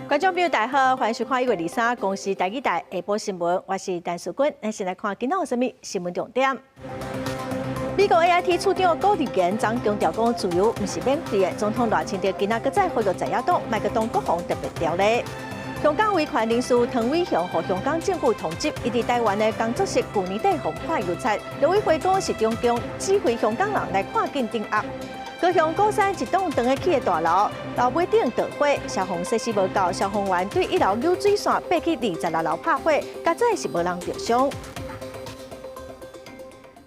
觀眾朋友大家好，歡迎收看1月23公視台語台下晡新聞，我是陳淑君。咱先來看今仔有啥物新聞重點。美國 AIT 處長顧立言昨強調講，自由毋是免費的。總統賴清德今仔閣再呼籲在野黨莫閣擋國防特別條例。香港維權人士湯偉雄予香港政府通緝，伊佇台灣的工作室舊年底予潑油漆，陸委會講是中共指揮香港人來跨境鎮壓。高雄鼓山一棟當咧起的大樓，樓尾頂著火，消防設施無夠，消防員對一樓湧水線爬去26樓拍火，佳哉是無人著傷。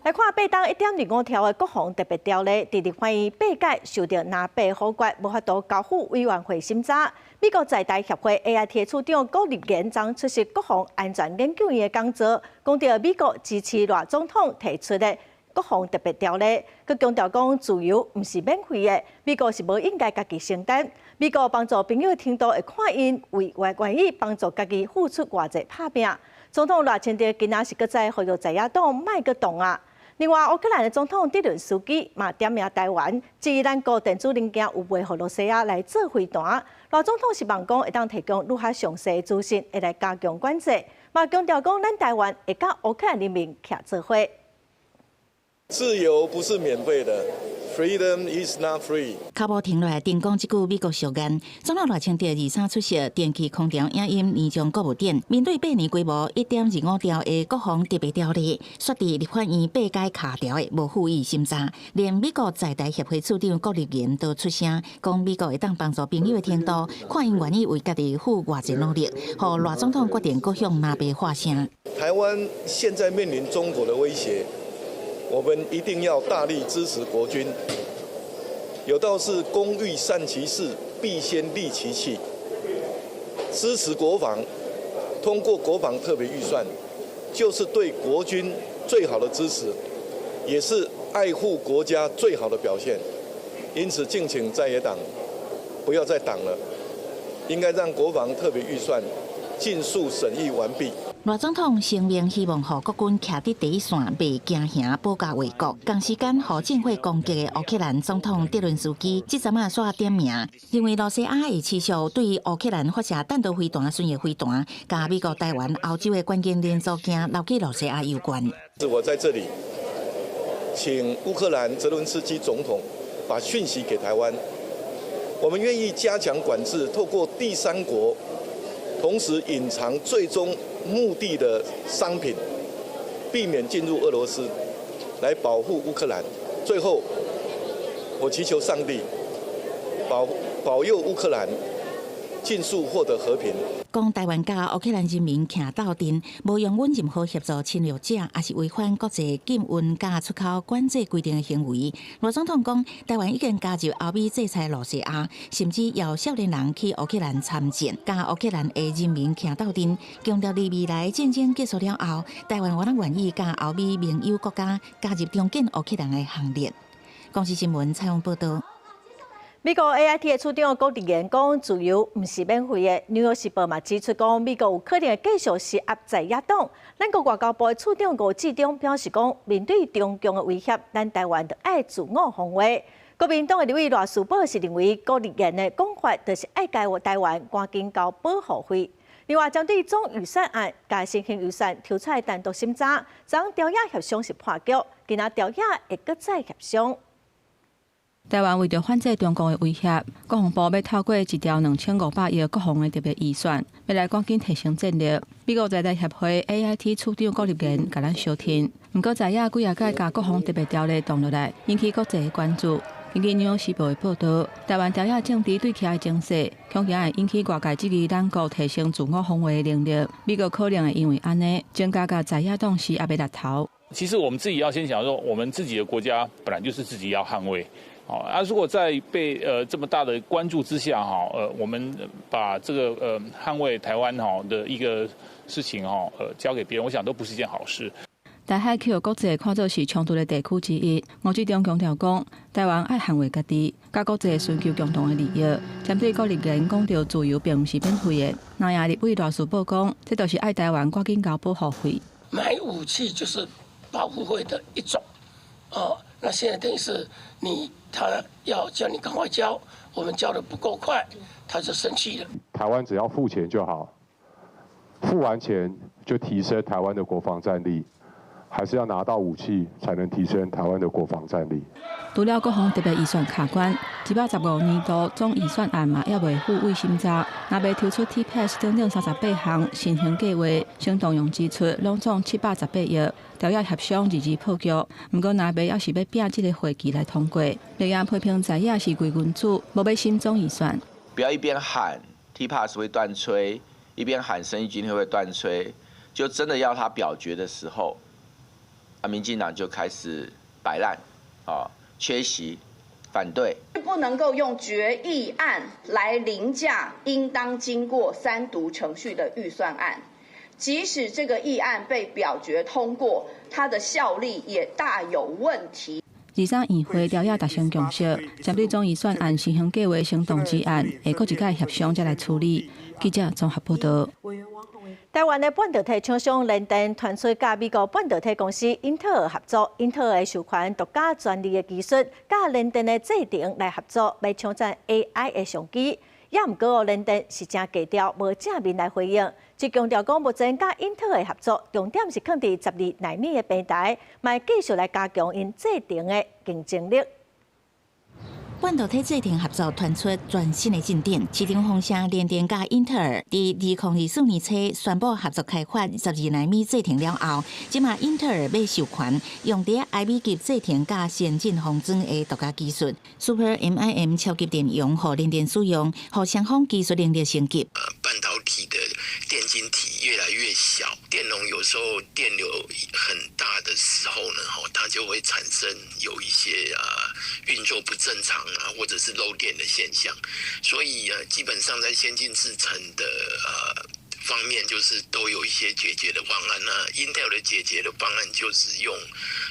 來看八冬1.25條的國防特別條例，佇立法院八解受著藍白否決，無法度交付委員會審查。美國在台協會 AIT 處長顧立言昨出席國防安全研究院的講座，講著美國支持賴總統提出的國防特別條例，閣強調講自由毋是免費的，美國是無應該家己承擔。美國幫助朋友的程度會看𪜶為願意幫助家己付出偌濟拍拚。總統賴清德今仔是閣再呼籲在野黨莫閣擋啊！另外，烏克蘭的總統澤倫斯基嘛點名台灣，質疑咱國電子零件有賣予羅西亞來做飛彈。賴總統希望講會當提供愈較詳細的資訊，會來加強管制。嘛強調講，咱台灣會佮烏克蘭人民徛做伙。自由不是免費的，Freedom is not free。跤步停落來，頂講這句美國俗諺。總統賴清德23出席電氣空調影音年終國務典，面對八年規模1.25兆的國防特別條例，煞佇立法院八解卡條的無付予審查，連美國在台協會處長顧立言都出聲，講美國會當幫助朋友的程度，看𪜶願意為家己付偌濟努力，予賴總統決定閣向藍白發聲。台灣現在面臨中國的威脅。我們一定要大力支持國軍。有道是“工欲善其事，必先利其器”。支持國防，通過國防特別預算，就是對國軍最好的支持，也是愛護國家最好的表現。因此，敬請在野黨不要再擋了，應該讓國防特別預算盡速審議完畢。賴總統聲明希望予國軍徛佇第一線，袂驚嚇保家衛國。同時間，予戰火攻擊的烏克蘭總統澤倫斯基，這陣仔煞點名，認為羅西亞會持續對烏克蘭發射彈道飛彈、巡弋飛彈，佮美國、台灣、歐洲的關鍵零組件流去羅西亞有關。我在這裡，請烏克蘭澤倫斯基總統把訊息給台灣，我們願意加強管制，透過第三國，同時隱藏最終目的的商品，避免進入俄羅斯，來保護烏克蘭。最後，我祈求上帝保佑烏克蘭盡速獲得和平。講台灣佮烏克蘭人民徛鬥陣，無容允任何協助侵略者，抑是違反國際禁運佮出口管制規定的行為。賴總統講，台灣已經加入歐美制裁羅西亞，甚至邀少年人去烏克蘭參戰，佮烏克蘭的人民徛鬥陣。強調佇未來戰爭結束了後，台灣猶閣願意佮歐美盟友國家加入重建烏克蘭的行列。公視新聞採訪報道。美國 AIT 的處長顧立言講，自由毋是免費的。紐約時報嘛指出講，美國有可能會繼續施壓在野黨。咱國外交部的處長吳志中表示講，面對中共的威脅，咱台灣著愛自我防衛。國民黨的立委賴士葆是認為，顧立言的講法就是愛共台灣趕緊交保護費。另外，針對總預算案佮先行預算提出來單獨審查，昨朝野協商是破局，今仔朝野會閣再協商。台灣為著反制中國的威脅，國防部欲透過一條2500億國防的特別預算，欲來趕緊提升戰力。美國在台協會 AIT 處長顧立言共咱相挺，毋過在野幾仔擺共國防特別條例擋落來，引起國際的關注。根據紐約時報的報導，台灣朝野政治對起的情勢，恐驚會引起外界質疑咱國提升自我防衛的能力。美國可能會因為按呢，增加共在野黨施壓的力頭。其實我們自己要先想說，我們自己的國家本來就是自己要捍衛。哦，啊，如果在被這麼大的關注之下，哈，我們把這個捍衛台灣哈的一個事情，哈，交給別人，我想都不是一件好事。台海予國際看做是衝突的地區之一。吳志中強調講，台灣愛捍衛家己，佮國際尋求共同的利益。針對顧立言講著自由並毋是免費的，南亞立委賴士葆講，這就是愛台灣趕緊交保護費。買武器就是保護費的一種，哦，那現在等於是你他要叫你趕快交，我們交得不夠快，他就生氣了。台灣只要付錢就好，付完錢就提升台灣的國防戰力，還是要拿到武器才能提升台灣的國防戰力。除了國防特別預算卡關，115年度總預算案嘛猶未付委審查，若袂抽出 TPAS 等等38項先行計劃，先動用支出攏總718億，朝野協商二二破局。毋過若袂猶是欲拚這个會期來通過，綠營批評在野是偽君子，無欲審總預算。不要一邊喊 TPAS 會斷炊，一邊喊生育津貼會斷炊，就真的要他表決的時候，啊，民進黨就開始擺爛，啊，缺席，反對。不能夠用決議案來凌駕應當經過三讀程序的預算案，即使這個議案被表決通過，它的效力也大有問題。二三院會朝野達成共識，針對總預算案先行計劃行動之案，會閣一擺協商才來處理。記者綜合報道。台灣的半導體廠商聯電傳出佮美國半導體公司英特爾合作，英特爾會授權獨家專利的技術，佮聯電的製程來合作，欲搶佔 AI 的商機。也毋過聯電是誠低調，無正面來回應，只強調講目前佮英特爾合作，重點是囥佇12納米的平台，嘛繼續來加強𪜶製程的競爭力。半導體製程合作傳出全新的進展，市場風聲聯電佮英特爾佇2024年初宣布合作開發12納米製程了後，這馬英特爾欲授權用佇埃米級製程佮先進封裝的獨家技術，Super MIM 超級電容予聯電使用，予雙方技術能力升級。半導體的電晶體越來越小，電容有時候電流很大的時候呢，吼，它就會產生有一些啊運作不正常啊，或者是漏電的現象。所以啊，基本上在先進製程的方面，就是都有一些解決的方案。那 Intel 的解決的方案就是用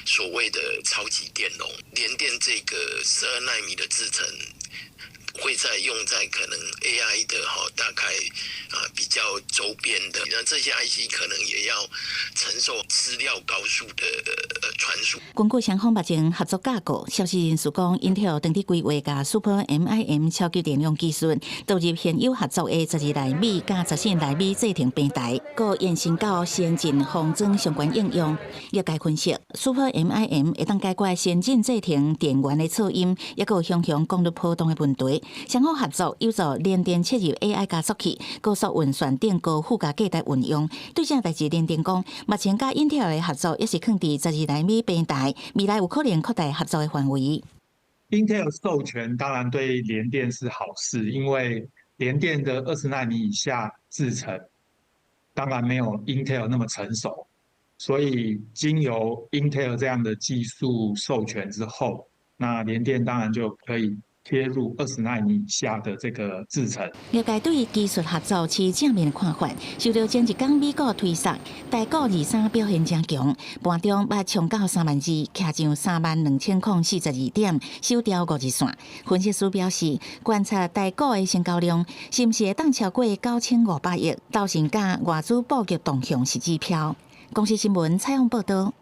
所謂的超級電容，聯電這個12納米的製程，會在用在可能 AI 的哈，大概啊比較周邊的，那這些 IC 可能也要承受資料高速的傳輸。根據雙方目前合作架構，消息人士講，英特爾當佇規劃共 Super MIM 超級電容技術導入現有合作的12納米佮14納米製程平台，閣延伸到先進封裝相關應用。業界分析，Super MIM 會當解決先進製程電源的噪音，抑閣有雄雄功率波動的問題。雙方合作有助聯電切入 AI 加速器、高速運算等高附加價值運用。對這代誌，聯電講，目前佮英特爾的合作也是囥佇十二納米平台，未來有可能擴大合作的範圍。 Intel 授權當然對聯電是好事，因為聯電的20納米以下製程當然沒有 Intel 那麼成熟，所以經由 Intel 這樣的技術授權之後，那聯電當然就可以切入20納米以下的這個製程。業界對技術合作持正面的看法。受到前一工美股推捒，台股二三表現誠強，盤中捌衝到3萬2，徛上32,042點，收掉五日線。分析師表示，觀察台股的成交量，是毋是會當超過9500億，投信佮外資布局動向是指標。公視新聞採訪報道。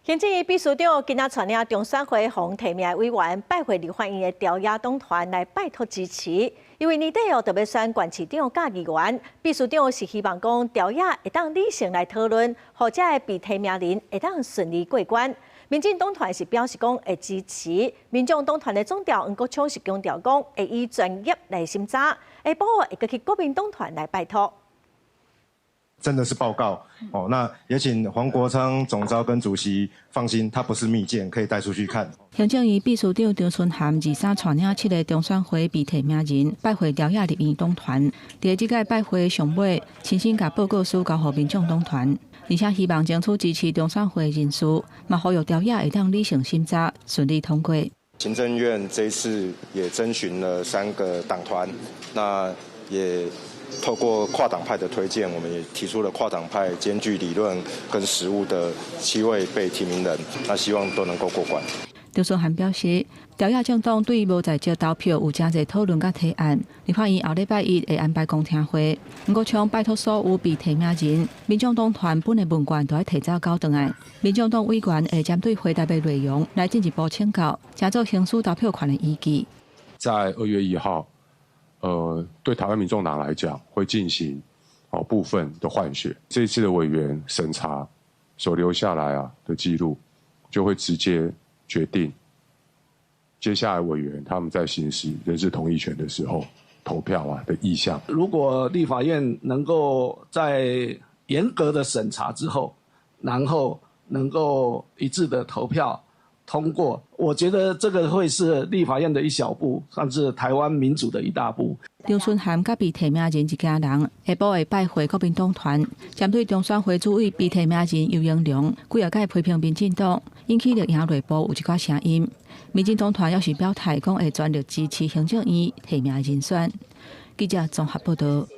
行政院秘書長今仔帶領中選會予提名的委員拜會立法院的朝野黨團來拜託支持，因為年底哦，就欲選縣市長佮議員，秘書長是希望講朝野會當理性來討論，予遮的被提名人會當順利過關。民進黨團是表示講會支持，民眾黨團的總召黃國昌是強調講會以專業來審查，下晡會閣去國民黨團來拜託。真的是報告哦，那也請黃國昌總召跟主席放心，他不是密件，可以帶出去看。行政院秘書長張春涵二三帶領七个中選會被提名人拜會朝野立院黨團，佇這屆拜會上尾，親身共報告書交予民眾黨團，而且希望爭取支持中選會人士，嘛呼籲朝野會當理性審查，順利通過。行政院這一次也徵詢了三個黨團，那也透過跨黨派的推薦，我們也提出了跨黨派兼具理論跟實務的七位被提名人，那希望都能夠過關。張春涵表示，朝野政黨對無在籍投票有誠濟討論佮提案，立法院後禮拜一會安排公聽會。黃國昌拜託所有被提名人，民眾黨團本的問卷都愛提早交轉來。民眾黨委員會針對回答的內容來進一步請教，成做行使投票權的依據。在2月1號，對台灣民眾黨來講，會進行部分的換血。這次的委員審查所留下來的記錄，就會直接決定接下來委員他們在行使人事同意權的時候投票的意向。如果立法院能夠在嚴格的審查之後，然後能夠一致的投票通過，我覺得這個會是立法院的一小步，算是台灣民主的一大步。張春涵佮被提名人一家人下晡會拜會國民黨團，針對中選會主委被提名人游盈隆，幾仔擺批評民進黨，引起綠營內部有一寡聲音。民進黨團也是表態講會全力支持行政院提名人選。記者綜合報道。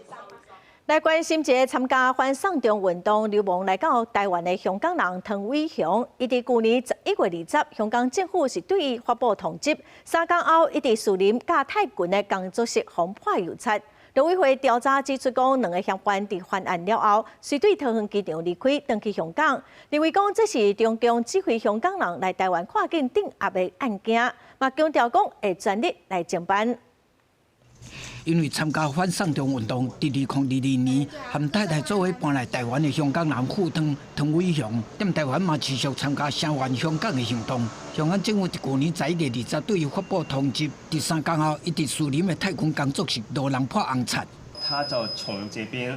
來關心一个參加反送中運動流亡來到台灣的香港人湯偉雄，伊佇舊年11月20，香港政府是對伊發布通緝。3工後，伊佇士林佮泰群的工作室予潑油漆。陸委會調查指出，講兩个嫌犯佇犯案了後，隨對桃園機場離開，轉去香港，認為講這是中共指揮香港人來台灣跨境鎮壓的案件，嘛強調講會全力來偵辦。因為參加反送中運動，佇2022年和太太做伙搬來台灣的香港人傅湯湯偉雄，踮台灣嘛持續參加聲援香港的行動。香港政府佇舊年11月20對伊發布通緝，佇3工後，伊佇士林的泰群工作室予人潑紅漆。他就從這邊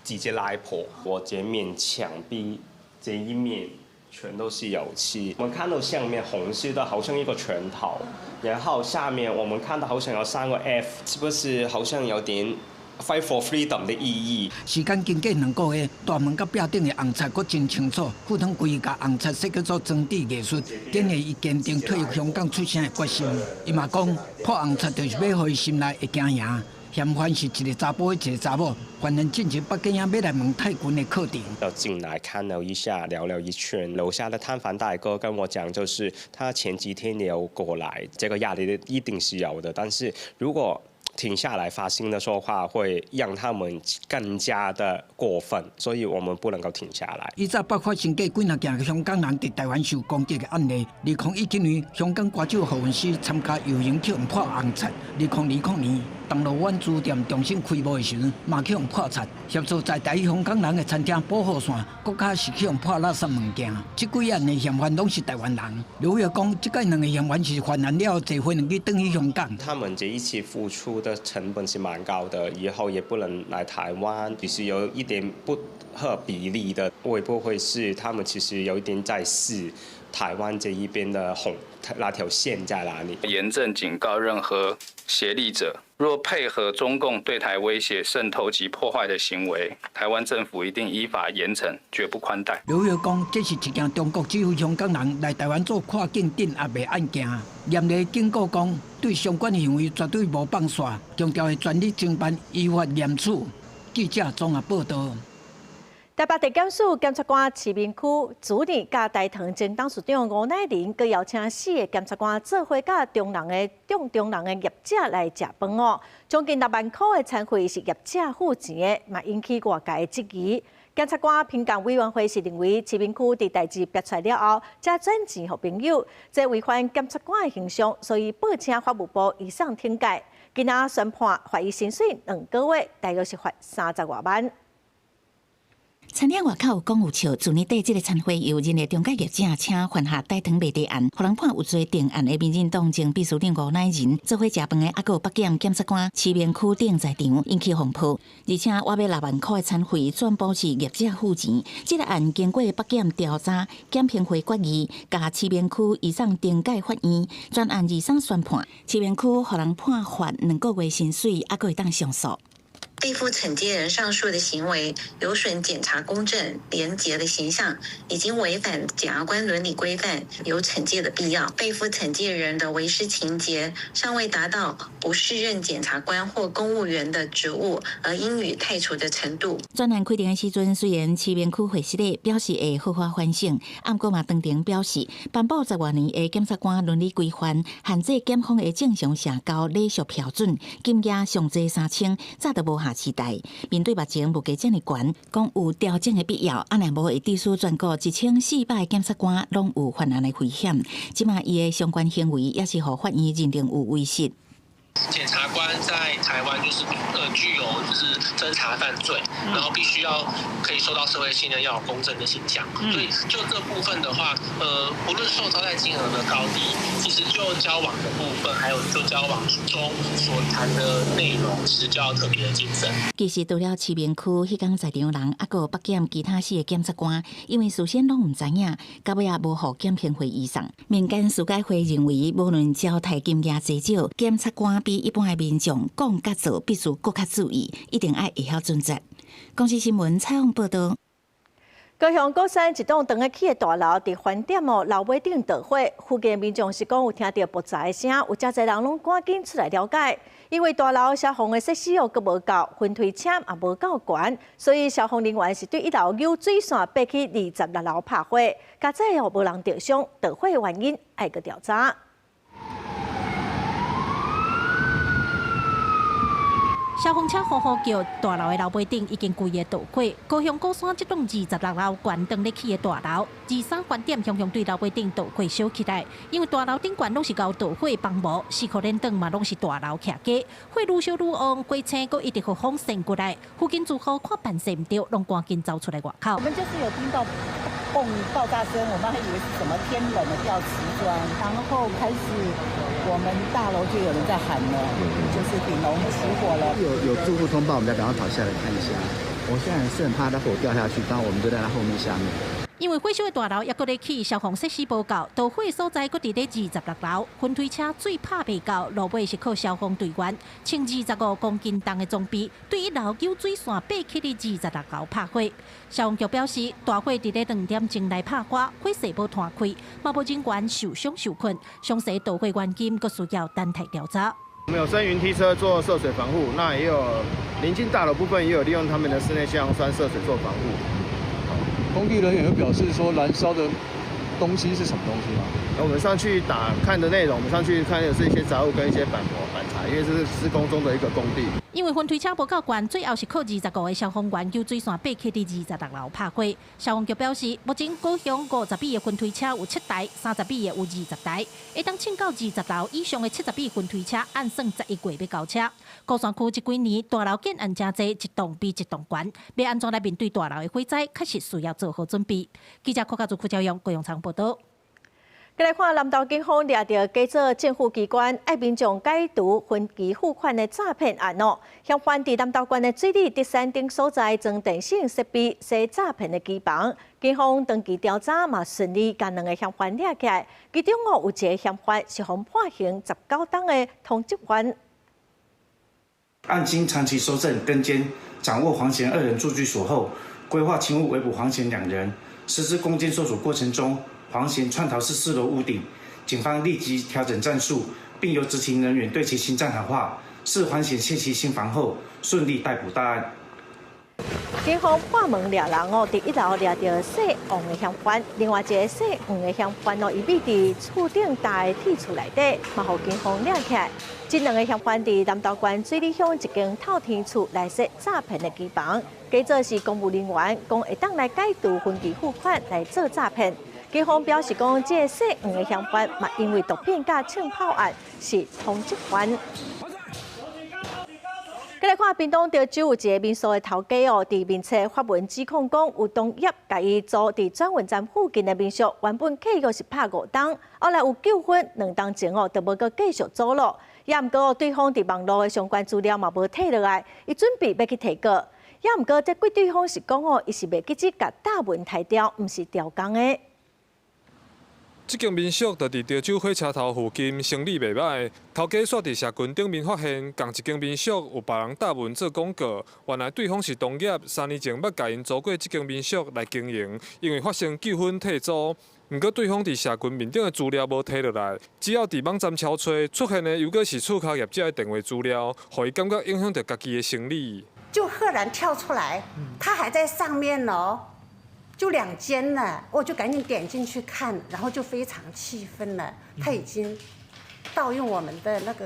直接來潑，我這面牆壁這一面全都是油漆。我們看到上面紅色的，好像一個拳頭，然後下面我們看到好像有三個 F，是不是好像有點 Fight for freedom 的意義？時間經過2個月，大門佮壁頂的紅漆閣真清楚。傅湯規共紅漆說叫做裝置藝術，展現伊堅定退香港出聲的決心。伊嘛講，潑紅漆就是欲予伊心內會驚惶。嫌犯是一個查埔，一個查某，犯人進前北京要來問泰群的課程。就進來看了一下，聊了一圈。樓下的攤販大哥跟我講，就是他前幾天有過來，這個壓力一定是有的。但是如果停下來發新的說話，會讓他們更加的過分，所以我們不能夠停下來。以早捌發生過幾若件香港人佇台灣受攻擊的案例。2019年，香港歌手何韻詩參加遊行去予潑紅漆。2020年，銅鑼灣書店重新開幕的時陣，嘛去予潑漆。協助在台香港人的餐廳保護線，閣較是去予潑垃圾物件。這幾案的嫌犯攏是台灣人。劉偉講，這擺兩个嫌犯是犯案了後坐飛機轉去香港。他們這一次付出的成本是蠻高的，以後也不能來台灣，其實有一點不合比例的，會不會是他們其實有一點在試台灣這一邊的紅那條線在哪裡？嚴正警告任何協力者，若配合中共對台威脅、滲透及破壞的行為，台灣政府一定依法嚴懲，絕不寬待。劉偉講，這是一件中國指揮香港人來台灣做跨境鎮壓的案件。嚴厲警告講，對相關行為絕對無放煞，強調會全力偵辦，依法嚴處。記者綜合報道。台北地檢署檢察官徐明區主任佮大唐前董事長吳乃仁，閣邀請四个檢察官做伙佮中人的中中人的業者來食飯哦。將近6萬箍的餐費是業者付錢的，嘛引起外界的質疑。檢察官評鑑委員會是認為徐明區佇代誌爆出來了後，才轉錢予朋友，這違反檢察官的形象，所以報請法務部移送懲戒。今仔宣判罰伊薪水2個月，大約是罰30外萬。餐廳外口講有笑，去年底這个餐會由人力中介業者請犯下大唐賣地案，予人判有罪定案的民進黨前秘書長吳乃仁做伙食飯的，猶閣有北檢檢察官徐明區等在場，引起風波。而且倚欲6萬箍的餐費全部是業者付錢。這个案經過北檢調查、檢評會決議，共徐明區移送懲戒法院，專案23宣判，徐明區予人判罰2個月薪水，猶閣會當上訴。被附懲戒人上述的行為有損檢察公正廉潔的形象，已經違反檢察官倫理規範，有懲戒的必要。被附懲戒人的違失情節尚未達到不適任檢察官或公務員的職務而應予汰除的程度。專案開庭的時陣，雖然徐明區會失禮表示會好好反省，毋過嘛當庭表示，頒布10外年的檢察官倫理規範，限制檢方的正常社交禮數標準，金額上濟3000，早就無下時代。面對目前物價遮爾懸，講有調整的必要，啊若無會致使全國1400個檢察官攏有犯案的危險。這馬伊的相關行為也是予法院認定有違失。檢察官在台灣就是具有就是偵查犯罪，然後必須要可以受到社會信任，要有公正的形象。所以就這部分的話，不論受招待金額的高低，其實就交往的部分，還有就交往中所談的內容，其實就要特別的謹慎。其實除了市民區彼工在場人，猶閣有北檢其他四个檢察官，因為事先攏毋知影，到尾也無予檢評會移送。民間司改會認為，無論招待金額濟少，檢察官比一般的民眾講佮做必須閣較注意，一定愛會曉準則。公視新聞採訪報導。高雄鼓山一棟當咧起的大樓，佇飯店哦樓尾頂著火，附近民眾是講有聽著爆炸的聲，有誠濟人攏趕緊出來了解。因為大樓消防的設施哦閣無夠，雲梯車也無夠懸，所以消防人員是對一樓湧水線爬去26樓拍火，佳哉哦無人著傷，著火的原因愛閣調查。消防車呼呼叫，大樓的樓尾頂已經規个著火。高雄鼓山這棟26樓懸當咧起的大樓，23飯店雄雄對樓尾頂著火燒起來。因為大樓頂懸攏是𠢕著火幫忙，四箍連燈嘛攏是大樓徛家，火愈燒愈旺，火星閣一直予風扇過來。附近住戶看辦勢毋對，攏趕緊走出來外口。我們就是有聽到嘣爆炸聲，我們還以為是什麼天冷了掉瓷磚，然後開始我們大樓就有人在喊了，就是頂樓起火了。有住戶通報，我們才趕快跑下來看一下。我現在是很怕它火掉下去，當然我們就在它後面下面。因為火燒的大樓猶閣咧起，消防設施無夠，著火所在閣佇咧26樓，雲梯車水拍袂到，落尾是靠消防隊員穿25公斤重的裝備，對一樓湧水線爬起佇26樓拍火。消防局表示，大火佇咧2點鐘內拍火，火勢無湠開，嘛無人員受傷受困，詳細著火原因閣需要等待調查。我們有升雲梯車做涉水防護，那也有鄰近大樓部分也有利用他們的室內消防栓涉水做防護。工地人員有表示說燃燒的東西是什麼東西嗎？我們上去打看的內容，我們上去看的是一些雜物跟一些板模板材，因為這是施工中的一個工地。因為雲梯車無夠懸，最後是靠25個消防員救水線爬起佇26樓拍火。消防局表示，目前高雄50米的雲梯車有7台，30米的有20台，會當衝到20樓以上的70米雲梯車，按算11月欲交車。鼓山區這幾年大樓建案誠濟，一棟比一棟懸，欲按怎來面對大樓的火災，確實需要做好準備。記者郭家祖、郭昭勇、高永昌報導。再來看南投警方掠著假做政府機關愛民眾解除分期付款的詐騙案哦，嫌犯佇南投縣的水里、竹山等所在裝電信設備，設詐騙的機房。警方長期調查嘛，順利共兩个嫌犯掠起來，其中哦有一个嫌犯是予判刑19冬的通緝犯。案經長期搜證跟監，掌握黃賢二人住居所後，規劃勤務圍捕黃賢兩人，實施攻堅搜索過程中，黃賢竄逃至4樓屋頂，警方立即調整戰術，並由執勤人員對其心臟喊話，視黃賢卸其心防後，順利逮捕到案。警方破門掠人哦，佇一樓掠著姓王的嫌犯，另外一个姓黃的嫌犯哦，伊秘佇厝頂搭的鐵厝內底，嘛予警方掠起來。這兩个嫌犯佇南投縣水里鄉一間透天厝內設詐騙的機房，假做是公務人員，講會當來解除分期付款來做詐騙。警方表示講，這个姓黃的嫌犯嘛，因為毒品佮槍炮案是通緝犯。再來看屏東潮州有一个民宿的頭家哦，佇面冊發文指控講，有同業共伊租佇轉運站附近的民宿，原本契約是拍5冬，後來有糾紛，2冬前哦就無閣繼續租咯。也毋過對方佇網路的相關資料嘛無退落來，伊準備欲去提告。也毋過這幾對方是講哦，伊是袂記得共大文刣掉，毋是調工的。這間民宿就佇潮州火車頭附近，生意袂䆀。頭家煞佇社群頂面發現，仝一間民宿有別人貼文做廣告，原來對方是同業，3年前捌共𪜶租過這間民宿來經營，因為發生糾紛退租。毋過對方佇社群面頂的資料無提落來，只要佇網站搜揣出現的，猶閣是厝跤業者的電話資料，予伊感覺影響著家己的生理。就赫然跳出來，他還在上面哦。就2間了，我就趕緊點進去看，然後就非常氣憤了。他已經盜用我們的那個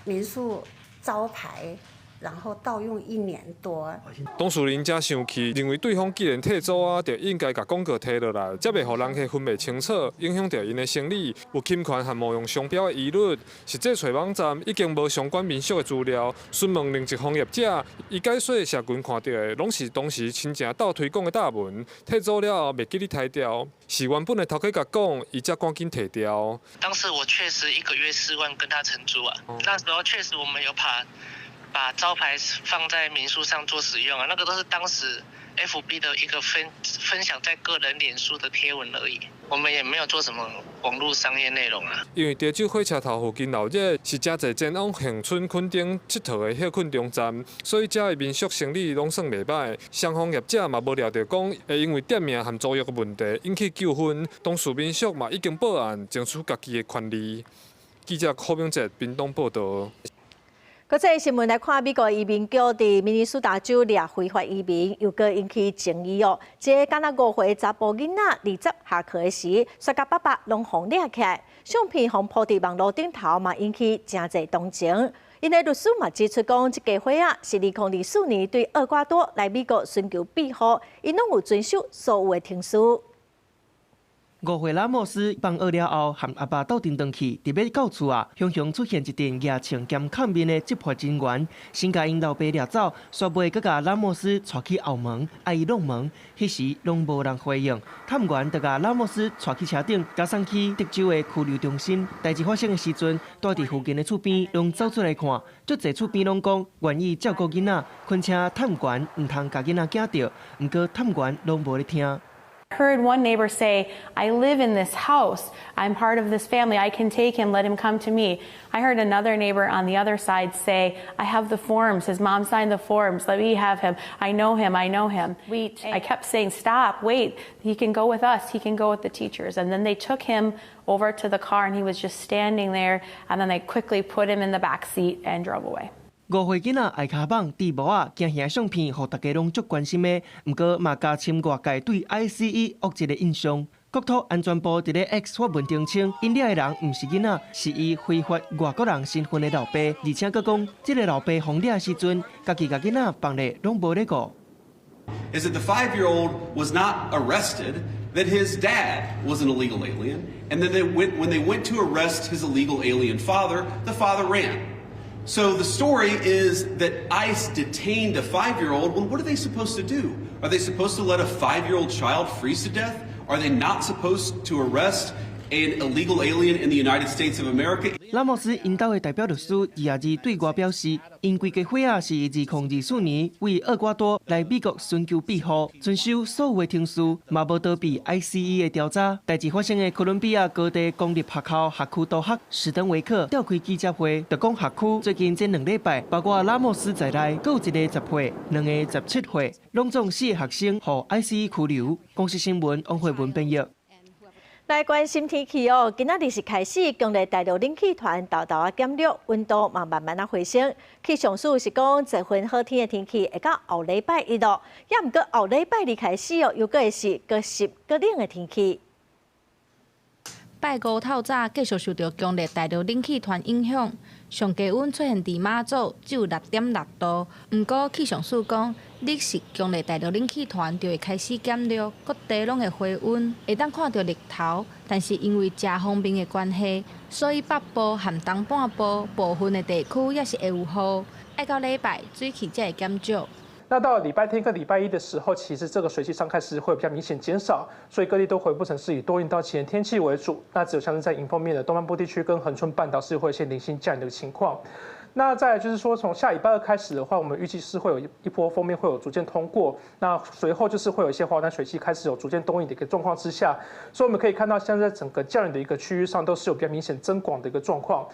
民宿招牌，然後盜用一年多。當事人誠生氣，認為對方既然退租啊，就應該共廣告提落來，才袂予人客分袂清楚，影響著𪜶的生理，有侵權和冒用商標的疑慮。實際揣網站已經無相關民宿的資料，詢問另一方業者，伊解說社群看著的攏是當時親情鬥推廣的貼文，退租了後袂記得刣掉，是原本的頭家共講，伊才趕緊提掉。當時我確實一個月4萬跟他承租啊，那時候確實我們有把招牌放在民宿上做使用啊，那個都是當時 FB 的一個分享在個人臉書的貼文而已，我們也沒有做什麼網絡商業內容啊。因為潮州火車頭附近鬧熱，是誠濟前往恆春墾丁𨑨迌的歇睏中站，所以遮的民宿生理攏算袂䆀。雙方業者嘛無料著講會因為店名和租約的問題引起糾紛，當事民宿嘛已經報案，爭取家己的權利。記者柯明哲屏東報導。國際新聞來看，美國移民局佇明尼蘇達州掠非法移民，又閣引起爭議哦。這個敢若5歲查埔囡仔二十下課的時，煞共爸爸攏予掠起來，相片予鋪佇網路頂頭嘛，引起誠濟同情。𪜶的律師嘛指出講，這家伙仔是2024年對厄瓜多來美國尋求庇護，𪜶攏有遵守所有的程序。 5歲拉莫斯放學了後，和阿爸鬥陣轉去，佇欲到厝啊，雄雄出現一陣額穿兼崁面的執法人員，先共𪜶老爸掠走，煞尾閣共拉莫斯帶去後門，愛伊挵門，彼時攏無人回應。探員就共拉莫斯帶去車頂，共送去德州的拘留中心。代誌發生的時陣，蹛佇附近的厝邊攏走出來看，足濟厝邊攏講願意照顧囡仔，懇請探員毋通共囡仔驚著，毋過探員攏無咧聽。 Heard one neighbor say, "I live in this house. I'm part of this family. I can take him, let him come to me." I heard another neighbor on the other side say, "I have the forms. His mom signed the forms. Let me have him. I know him. I know him." I kept saying, "Stop, wait. He can go with us. He can go with the teachers." And then they took him over to the car and he was just standing there. And then they quickly put him in the back seat and drove away. 5歲囡仔愛跤蠓戴帽仔，驚嚇相片，予大家攏足關心的。毋過嘛加深外界對 ICE 惡質的印象。國土安全部佇咧 X 發文澄清，𪜶掠的人毋是囡仔，是伊非法外國人身份的老爸，而且閣講，這个老爸予掠的時陣，家己共囡仔放咧攏無咧顧。 Is that the 5-year-old was not arrested, that his dad was an illegal alien, and then when they went to arrest his illegal alien father, the father ran. So the story is that ICE detained a 5-year-old. Well, what are they supposed to do? Are they supposed to let a 5-year-old child freeze to death? Are they not supposed to arrest an illegal alien in the United States of America? 拉莫斯𪜶兜的代表律師22日對外表示，𪜶規家伙仔是2024年為厄瓜多來美國尋求庇護，遵守所有的程序，嘛無逃避 ICE 的調查。代誌發生的哥倫比亞高地公立學校學區督學史登維克召開記者會，就講學區最近這2禮拜，包括拉莫斯在內，閣有一個10歲，兩個17歲，攏總四个學生予 ICE 拘留。公視新聞王慧文編譯。來關心天氣哦，今仔日是開始強烈大陸冷氣團沓沓仔減弱，溫度嘛慢慢仔回升。氣象署是講，這份好天的天氣會到後禮拜一咯，也毋過後禮拜二開始哦，又閣會是閣濕閣冷的天氣。拜五透早繼續受著強烈大陸冷氣團影響，上低溫出現佇馬祖只有6.6度。毋過氣象署講，日食強烈大陸冷氣團就會開始減弱，各地攏會回溫，會當看著日頭。但是因為遮鋒面的關係，所以北部和東半部部分的地區也是會有雨。愛到禮拜水汽才會減少。那到了禮拜天跟禮拜一的時候，其實這個水汽傷害是會比較明顯減少，所以各地都恢復成是以多雲到晴天氣為主。那只有像是在迎風面的東半部地區跟恆春半島是會有一些零星降雨的情況。那再來就是說，從下禮拜二開始的話，我們預計是會有一波鋒面會有逐漸通過，那隨後就是會有一些華南水汽開始有逐漸東移的一個狀況之下，所以我們可以看到，現在整個降雨的一個區域上都是有比較明顯增廣的一個狀況。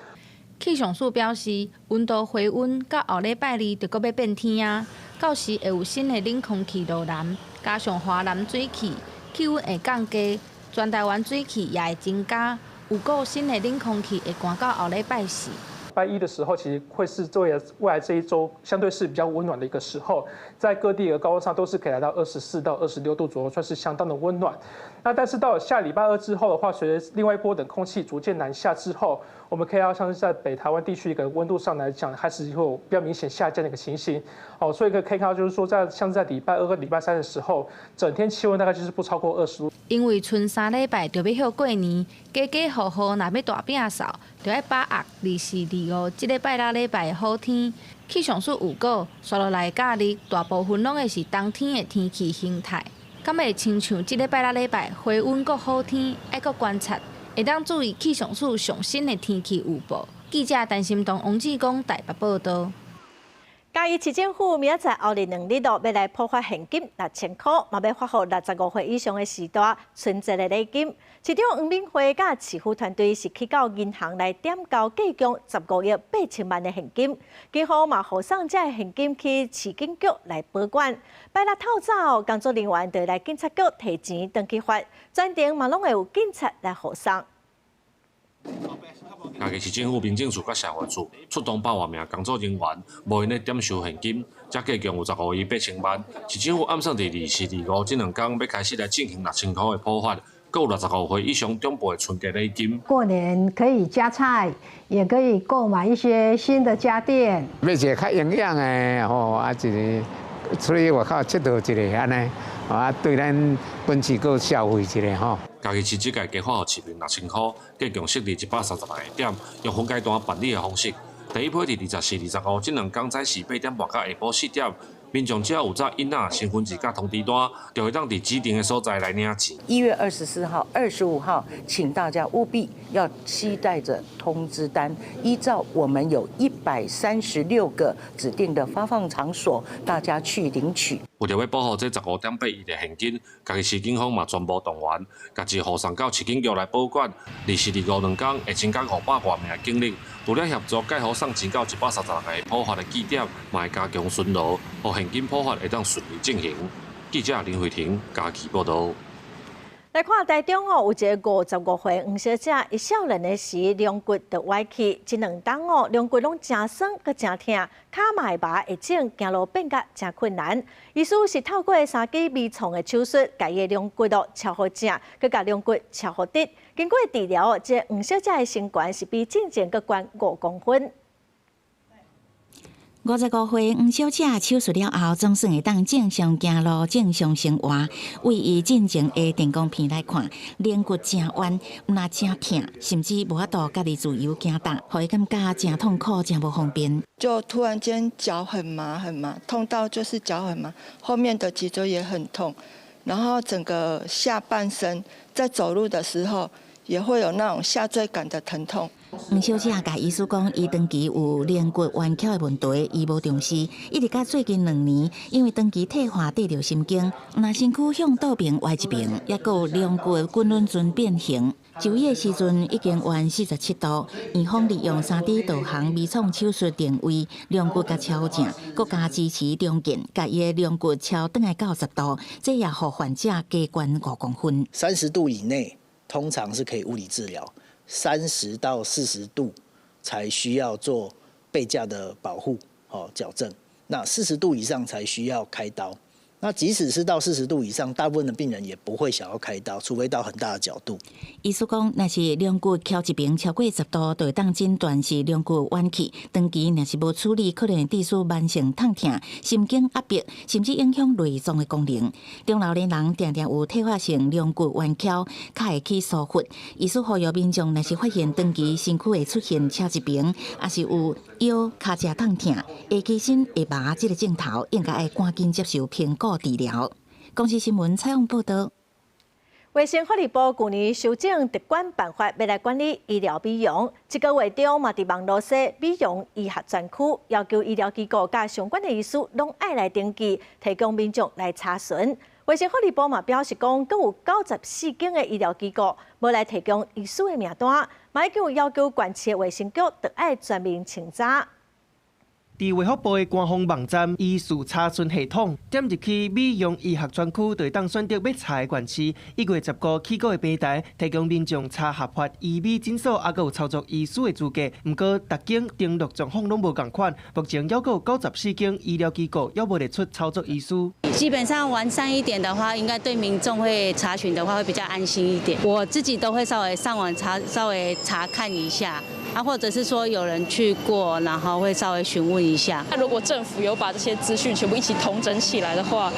氣象署表示，溫度回溫到後禮拜二就閣欲變天啊，到時會有新的冷空氣落南，加上華南水汽，氣溫會降低，全台灣水汽也會增加。有夠新的冷空氣會寒到後禮拜四。拜一的時候，其實會是作為未來這一周相對是比較溫暖的一個時候，在各地的高溫上都是可以來到24到26度左右，算是相當的溫暖。那但是到了下禮拜二之後的話，隨着另外一波冷空氣逐漸南下之後，我們可以看到像是在北台灣地區一個溫度上來講，開始會有比較明顯下降的一個情形。哦，所以可以看到就是說，在像是在禮拜二和禮拜三的時候，整天氣溫大概就是不超過20度。因為賰3禮拜就欲過年，家家戶戶若欲大摒掃，就愛把握24、25這个拜六禮拜的好天。氣象署預告，紲落來假日大部分攏會是冬天的天氣形態。敢會親像這个拜六禮拜回溫閣好天，愛閣觀察，會當注意氣象署上新的天氣預報。記者陳心東、王志剛台北報導。嘉義市政府明仔載後日兩日咯，欲來普發現金6000箍，嘛欲發予65歲以上的序大春節的禮金。市長黃敏惠佮市府團隊是去到銀行來點交計共15億8千萬的現金，警方嘛予送這个現金去市警局來保管。拜六透早，工作人員就來警察局提錢轉去發，全程嘛攏會有警察來護送。嘉義市政府民政處佮社會處出動百外名工作人員，無閒咧點收現金，這計共有15億8千萬。市政府暗算佇24、25這兩工欲開始來進行6000箍的普發，閣有65歲以上長輩的春節禮金。過年可以加菜，也可以購買一些新的家電。買一个較營養的吼，啊一个出去外口𨑨迌一下按呢，啊對咱本市閣消費一下吼。嘉義市這屆加發予市民6000箍，計共設置136個點，用分階段辦理的方式。第一批佇24、25這兩工早時8點半到下晡4點，民眾只要有紮印仔、身份證佮通知單，就會當佇指定的所在來領錢。1月24號、25號，請大家務必要攜帶著通知單，依照我們有136個指定的發放場所，大家去領取。為著欲保護這15.8億的現金，嘉義市警方嘛全部動員，共予送到市警局來保管。24、25兩工會增加500外名警力，除了協助蓋好送錢到136个普發的據點，嘛會加強巡邏，予現金普發會當順利進行。記者林慧婷嘉義報導。來看台中哦，有一个55歲黃小姐，伊少年的時龍骨就歪去，這兩冬哦，龍骨攏誠酸閣誠疼，跤嘛會麻會腫，行路變甲誠困難。醫師是透過3支微創的手術，共伊的龍骨哦敲予正，閣共龍骨敲予直。經過治療，這黃小姐的身懸是比進前閣懸5公分。55歲黃小姐手術了後，總算會當正常行路、正常生活。為伊進前的電光片來看，龍骨誠彎，毋但誠疼，甚至無法度家己自由行動，予伊感覺誠痛苦、誠無方便。就突然間腳很麻很麻，痛到就是腳很麻，後面的脊椎也很痛，然後整個下半身在走路的時候也會有那種下墜感的疼痛。黃小姐共醫師講，伊長期有龍骨彎曲的問題，伊無重視，一直到最近2年，因為長期退化綴著神經，毋但身軀向倒爿歪一爿，抑閣有龍骨滾輪陣變形。就醫的時陣已經彎47度，院方利用3D 導航微創手術定位，龍骨共敲正，閣加支持重建，共伊的龍骨敲轉來到10度，這也予患者加懸5公分。 30度以內通常是可以物理治療。30到40度才需要做背架的保護，哦，矯正。那40度以上才需要開刀。那即使是到40度以上，大部分的病人也不會想要開刀，除非到很大的角度。醫師講，若是龍骨翹一爿超過10度，就會當診斷是龍骨彎去。長期若是無處理，可能會致使慢性痛疼、神經壓迫，甚至影響內臟的功能。中老年人定定有退化性龍骨彎曲，較會去疏忽。醫師呼籲民眾，若是發現長期身軀會出現翹一爿，抑是有腰跤脊痛疼、下肢身會麻這个症頭，應該愛趕緊接受評估治療。公視新聞採訪報導。衛生福利部舊年修正疾管辦法，欲來管理醫療美容。這个月中嘛，佇網路設美容醫學專區，要求醫療機構佮相關的醫師攏愛來登記，提供民眾來查詢。衛生福利部嘛表示講，閣有94間的醫療機構無來提供醫師的名單，嘛已經有要求縣市衛生局著愛全面清查。佇衛福部的官方網站醫事查詢系統，點入去美容醫學專區，就會當選擇欲查的縣市。1月15起閣的平台，提供民眾查合法醫美診所，抑閣有操作醫師的資格。毋過，逐間登錄狀況攏無仝款，目前猶閣有94間醫療機構猶無列出操作醫師。基本上完善一點的話，應該對民眾會查詢的話會比較安心一點。我自己都會稍微上網查，稍微查看一下。啊，或者是說有人去過，然後會稍微詢問一下。那如果政府有把這些資訊全部一起統整起來的話，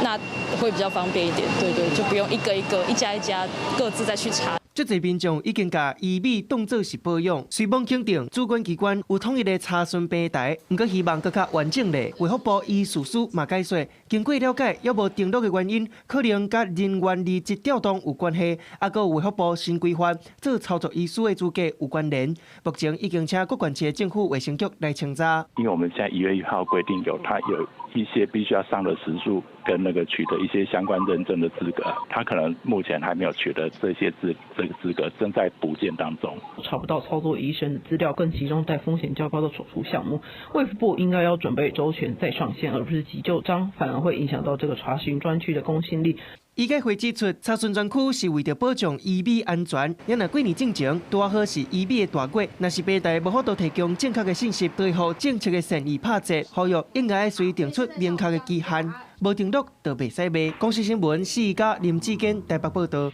那會比較方便一點。對對，就不用一個一個、一家一家各自再去查。足濟民眾已經共醫美當做是保養，雖罔肯定主管機關有統一的查詢平台，毋過希望閣較完整咧。衛福部醫事司嘛解說，經過了解，猶無登錄的原因，可能佮人員離職調動有關係，抑閣衛福部新規範做操作醫師的資格有關聯。目前已經請各縣市政府衛生局來清查。因為我們現在1月1號規定有，他有一些必須要上的時數跟那個取得一些相關認證的資格，他可能目前還沒有取得這些這個資格，正在補件當中。查不到操作醫生的資料，更集中在風險較高的手術項目。衛福部應該要準備周全再上線，而不是急就章，反而會影響到這個查詢專區的公信力。醫改會指出，查詢專區是為著保障醫美安全。也若過年進前，拄好是醫美的大月，若是平台無法度提供正確的信息，對予政策的善意拍折，呼籲應該隨定出明確的期限，無登錄就袂使賣。公視新聞四家林志堅台北報道。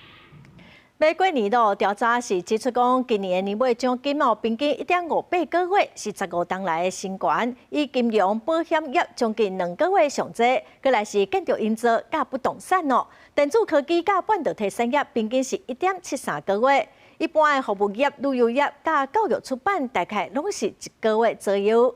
欲過年囉，調查是指出講，今年的年尾獎金哦，平均1.58個月，是15冬來的新高。以金融保險業將近2個月上濟，閣來是建築營造佮不動產哦，電子科技佮半導體產業平均是1.73個月。一般的服務業、旅遊業佮教育出版，大概攏是1個月左右。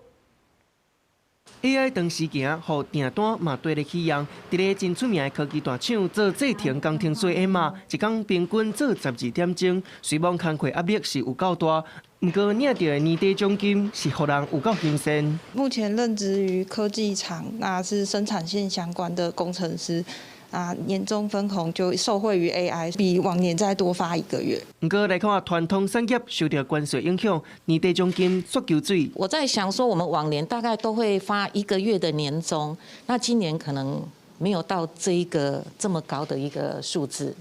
AI 當時行，予訂單嘛綴咧起揚。佇咧真出名的科技大廠做製程工程師的嘛，一工平均做12點鐘。雖罔工課壓力是有夠大，毋過領著的年底獎金是予人有夠新鮮。目前任職於科技廠，那是生產線相關的工程師。啊，年終分紅就受惠於 AI，比往年再多發一個月。毋過來看傳統產業受著關稅影響，年底獎金煞求水。我在想說，我們往年大概都會發一個月的年終，那今年可能沒有到這一個這麼高的一個數字。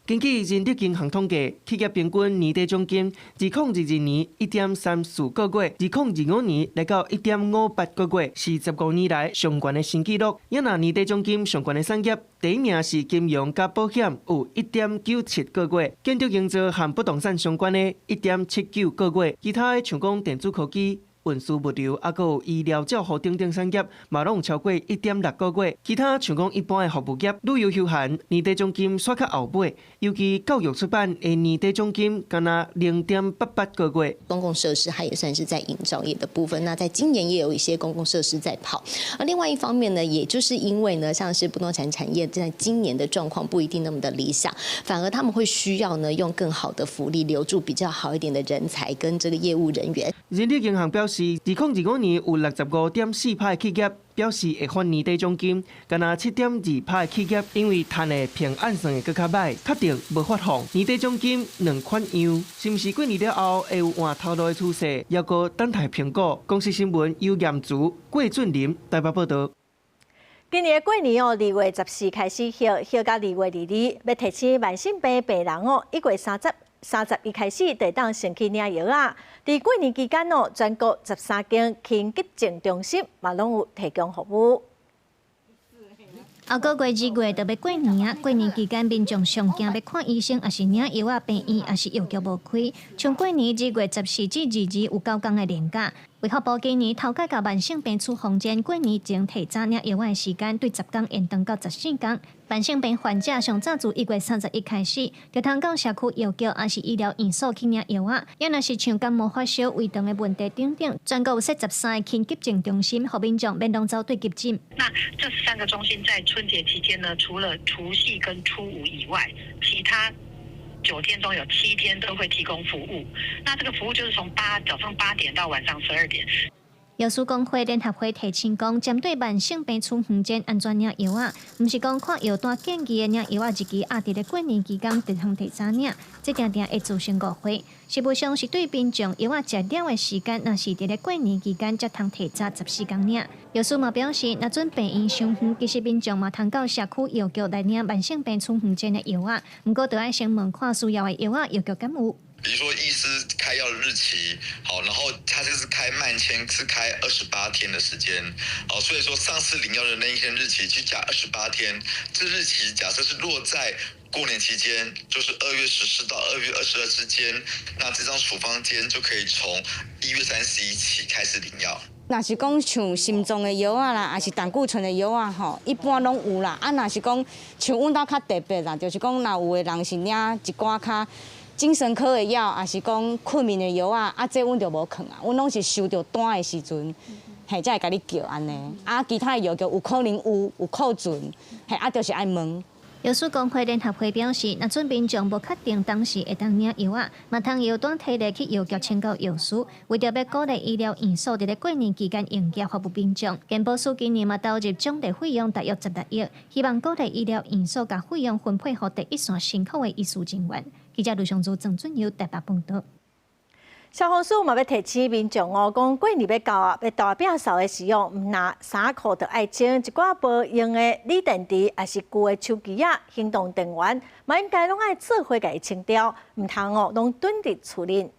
根據人力銀行統計，企業平均年底獎金，2022年1.34個月，2025年來到1.58個月，是15年來上懸的新紀錄。也若年底獎金上懸的產業，第一名是金融佮保險，有1.97個月；建築營造和不動產相關的，1.79個月；其他的像講電子科技、運輸物流，抑閣有醫療照護等等產業，嘛攏有超過1.6個月。其他像講一般的服務業、旅遊休閒，年底獎金煞較後尾。尤其教育出版的年底獎金，干焦0.88個月。公共設施，它也算是在營造業的部分。那在今年也有一些公共設施在跑。而另外一方面呢，也就是因為呢，像是不動產產業在今年的狀況不一定那麼的理想，反而他們會需要呢，用更好的福利留住比較好一點的人才跟這個業務人員。人力銀行表示，2025年有65.4%的企業表示會發年底獎金，干焦7.2%的企業因為趁的憑按算會閣較䆀，確定無發放年底獎金兩款樣，是毋是過年了後會有換頭路的趨勢？猶閣等待評估。公視新聞尤嚴竹、郭俊霖台北報道。今年過年哦，2月14開始歇，歇到2月22，欲提醒慢性病病人哦，1月31開始就會當先去領藥仔。佇過年期間哦，全國13間輕急症中心嘛攏有提供服務。後個月2月就欲過年啊！過年期間，民眾上驚欲看醫生，抑是領藥仔，病院抑是藥局無開。像過年2月14至22有9天的連假，衛福部今年頭擺共慢性病處方箋過年前提早領藥仔的時間，對10天延長到14天。慢性病患者上早自1月31開始，就通到社區藥局抑是醫療院所去領藥仔。也若是像感冒發燒、胃腸的問題等等，全國有設13個輕急症中心，予民眾免攏走對急診。那這13個中心在春節期間呢，除了除夕跟初五以外，其他9天中有7天都會提供服務。那這個服務就是從早上8點到晚上12點。藥師公會聯合會提醒講，針對慢性病處方箋按怎領藥仔，毋是講看藥單建議的領藥仔日期壓佇咧過年期間就通提早領，這定定會造成誤會。實務上是對民眾藥仔食了的時間，若是佇咧過年期間才通提早14天領。藥師嘛表示，若準病院傷遠，其實民眾嘛通到社區藥局來領慢性病處方箋的藥仔，毋過著愛先問看需要的藥仔藥局敢有。比如說醫師開藥的日期，好，然後他這是開慢簽，是開28天的時間，好，所以說上次領藥的那一天日期去加二十八天，這日期假設是落在過年期間，就是2月14到2月22之間，那這張處方笺就可以從1月31起開始領藥。若是講像心臟的藥仔啦，抑是膽固醇的藥仔吼，一般攏有啦。啊，若是講像阮兜較特別啦，就是講若有的人是領一寡較精神科的藥，抑是講睏眠的藥仔，啊，這阮就無囥啊，阮攏是收著單的時陣，嘿，才會共你叫按呢。啊，其他的藥局有可能有庫存，嘿，啊，就是愛問。藥師公會聯合會表示，若準民眾無確定當時會當領藥仔，嘛通藥單提來去藥局請教藥師。為著欲鼓勵醫療院所佇咧過年期間營業服務民眾，健保署今年嘛投入獎勵費用大約16億，希望鼓勵醫療院所共費用分配予第一線辛苦的醫事人員。記者盧尚祖、鄭俊佑台北報導。消防署嘛欲提醒民眾哦，講過年欲到啊，欲大摒掃的時候，毋但衫褲著愛清，一寡無用的鋰電池，抑是舊的手機仔、行動電源，嘛應該攏愛做伙共伊清掉，毋通哦攏囤佇厝裡。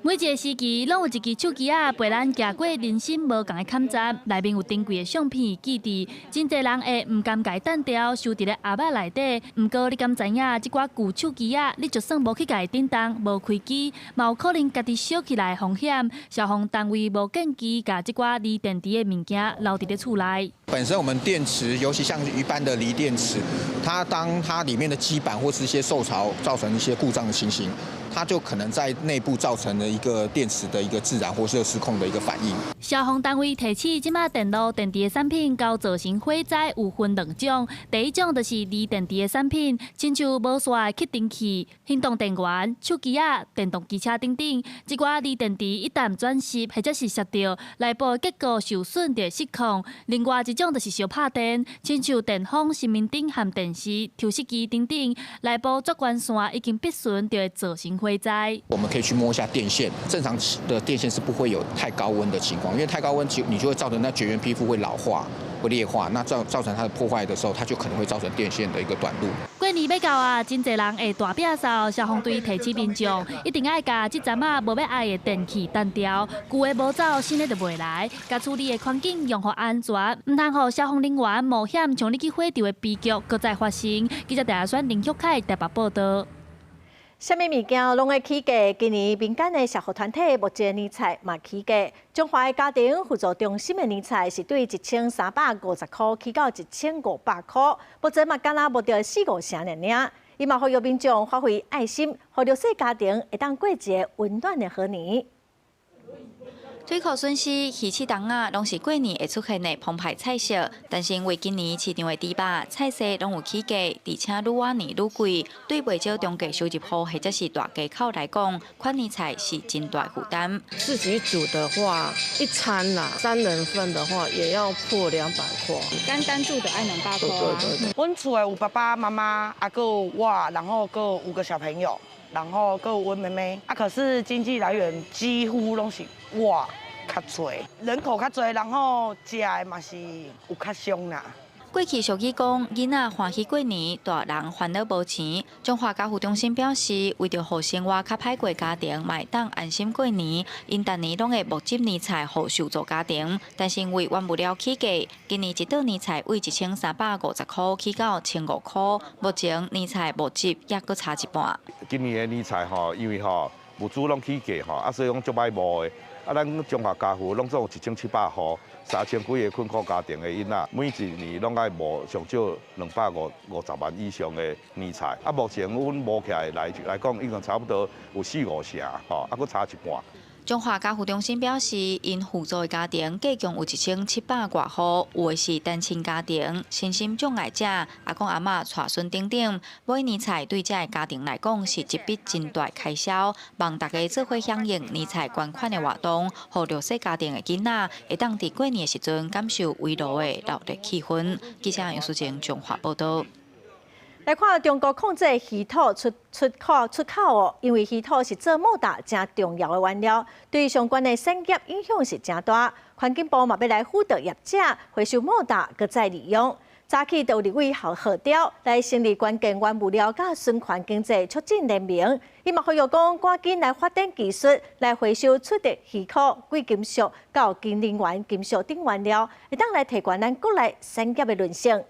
每一个時期，攏有一支手機仔陪咱行過人生無仝的坎站，內面有珍貴的相片記憶，真濟人會毋甘共伊擲掉，收佇咧盒仔內底。毋過你敢知影，這寡舊手機仔，你就算無去共伊振動，無開機，嘛有可能家己燒起來的風險。消防單位無建議共這寡鋰電池的物件留佇咧厝內。本身我們電池，尤其像一般的鋰電池，它當它裡面的基板或是一些受潮造成一些故障的情形，它就可能在內部造成了一個電池的一個自燃或是失控的一個反應。消防單位提醒，這馬電路電池的產品交造成火災有分兩種，第一種就是鋰電池的產品，親像無線的吸塵器、行動電源、手機仔、電動機車等等。這寡鋰電池一旦轉蝕或者是燒著，內部結構受損就會失控。另外一種就是燒拍電，親像電風、神明燈和電視、抽濕機等等，內部絕緣線已經必損，就會造成火災。我們可以去摸一下電線，正常的電線是不會有太高溫的情況，因為太高溫就你就會造成那絕緣皮膚會老化、會裂化，那造成它的破壞的時候，它就可能會造成電線的一個短路。過年欲到啊，真濟人會大摒掃，消防隊提醒民眾，一定愛共這陣仔無欲愛的電器擲掉，舊的無走，新的就袂來。共厝裡的環境維護安全，毋通予消防人員冒險衝入去火場的悲劇閣再發生。記者鄭選林旭凱台北報導。啥物物件攏會起價？今年民間的社福團體募集年菜嘛起價。中華的家庭扶助中心的年菜是對1350箍起到1500箍，目前嘛敢若募著四五成爾爾。伊嘛呼籲民眾發揮愛心，予弱勢家庭會當過一个溫暖的好年。腿褲筍絲、魚翅筒仔，攏是過年會出現的澎湃菜色。但是因為今年市場的豬肉、菜色攏有起價，而且愈晚年愈貴，對袂少中低收入戶或者是大家口來講，款年菜是真大負擔。自己煮的話，一餐啦，三人份的話，也要破200塊。單單住的愛200塊。對對對。阮厝的有爸爸媽媽，啊，閣有我，然後閣有五個小朋友，然後閣有阮妹妹。啊，可是經濟來源幾乎攏是我較濟，人口較濟，然後食的嘛是有較傷啦。過去俗語講，囡仔歡喜過年，大人煩惱無錢。中華家扶中心表示，為著予生活較歹過家庭，嘛會當安心過年，𪜶逐年攏會募集年菜予受助家庭。但是因為原物料起價，今年一桌年菜對1350箍起到1500箍，目前年菜募集猶閣差一半。今年的年菜吼，因為吼物資攏起價吼，啊所以講足歹募的。啊，咱中華家扶攏總有1700戶，3000幾个困苦家庭的囡仔，每一年攏愛募上少250萬以上的年菜。啊，目前阮募起來來講，已經差不多有四五成，吼，啊，閣差一半。中華家扶中心表示，𪜶扶助的家庭計共有1700外戶，有的是單親家庭、身心障礙者、阿公阿嬤帶孫等等。買年菜對這个家庭來講是一筆真大開銷，望大家做伙響應年菜捐款的活動，予弱勢家庭的囡仔會當佇過年的時陣感受圍爐的熱鬧氣氛。記者楊淑靜中華報導。來看中國控制稀土出口哦，因為稀土是做摩打誠重要的原料，對相關的產業影響是誠大。環境部嘛欲來輔導業者回收摩打，閣再利用。早起就有立委號召來成立關鍵原物料佮循環經濟促進聯盟，伊嘛呼籲講，趕緊來發展技術來回收出的稀土、貴金屬、佮新能源金屬等原料，會當來提懸咱國內產業的韌性。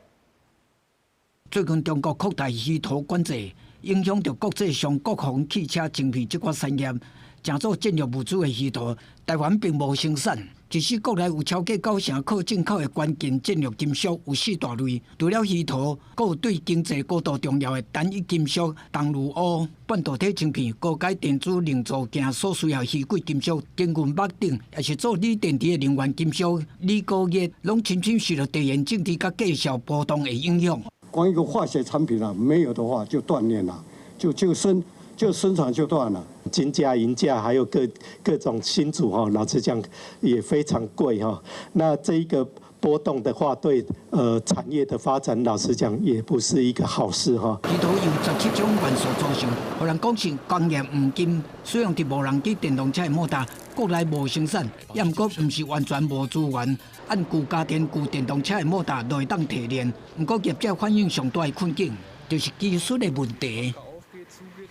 最近中國擴大稀土管制，影響著國際上國防汽車晶片這款產業。成做戰略物資的稀土，台灣並無生產。其實國內有超過九成靠進口的關鍵戰略金屬有四大類，除了稀土，閣有對經濟高度重要的單一金屬銅鋁鎢、半導體晶片、高階電子零組件所需要稀貴金屬金銀鉑等，也是做鋰電池的能源金屬鋰鉻鎳，攏深深受著地緣政治佮價數波動的影響。光一個化學產品啊，沒有的話就斷鏈了，就生產就斷了。金價、銀價還有各種新組哈，老實講也非常貴哈。那這一個波動的話，對產業的發展，老實講也不是一個好事哈。稀土由17種元素組成，予人講是工業黃金，使用佇無人機、電動車的摩打，國內無生產，也毋過毋是完全無資源。按舊家電、舊電動車的摩打都會當提煉，毋過業者反映上大的困境，就是技術的問題。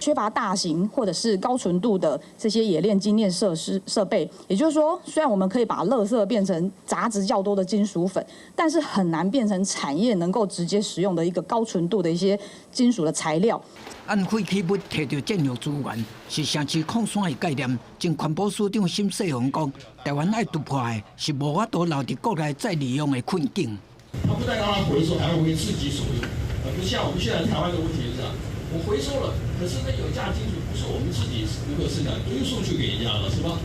缺乏大型或者是高純度的這些冶煉精煉設施設備，也就是說，雖然我們可以把垃圾變成雜質較多的金屬粉，但是很難變成產業能夠直接使用的一個高純度的一些金屬的材料。按廢棄物提著戰略資源，是城市礦山的概念。前環保署長沈世宏講，台灣愛突破的是無法度留佇國內再利用的困境。它不但讓它回收，還會為自己所用，而不像我們現在台灣的問題是這樣。我回收了，可是那有價金屬不是我們自己能夠生產，都送去給人家了，是吧？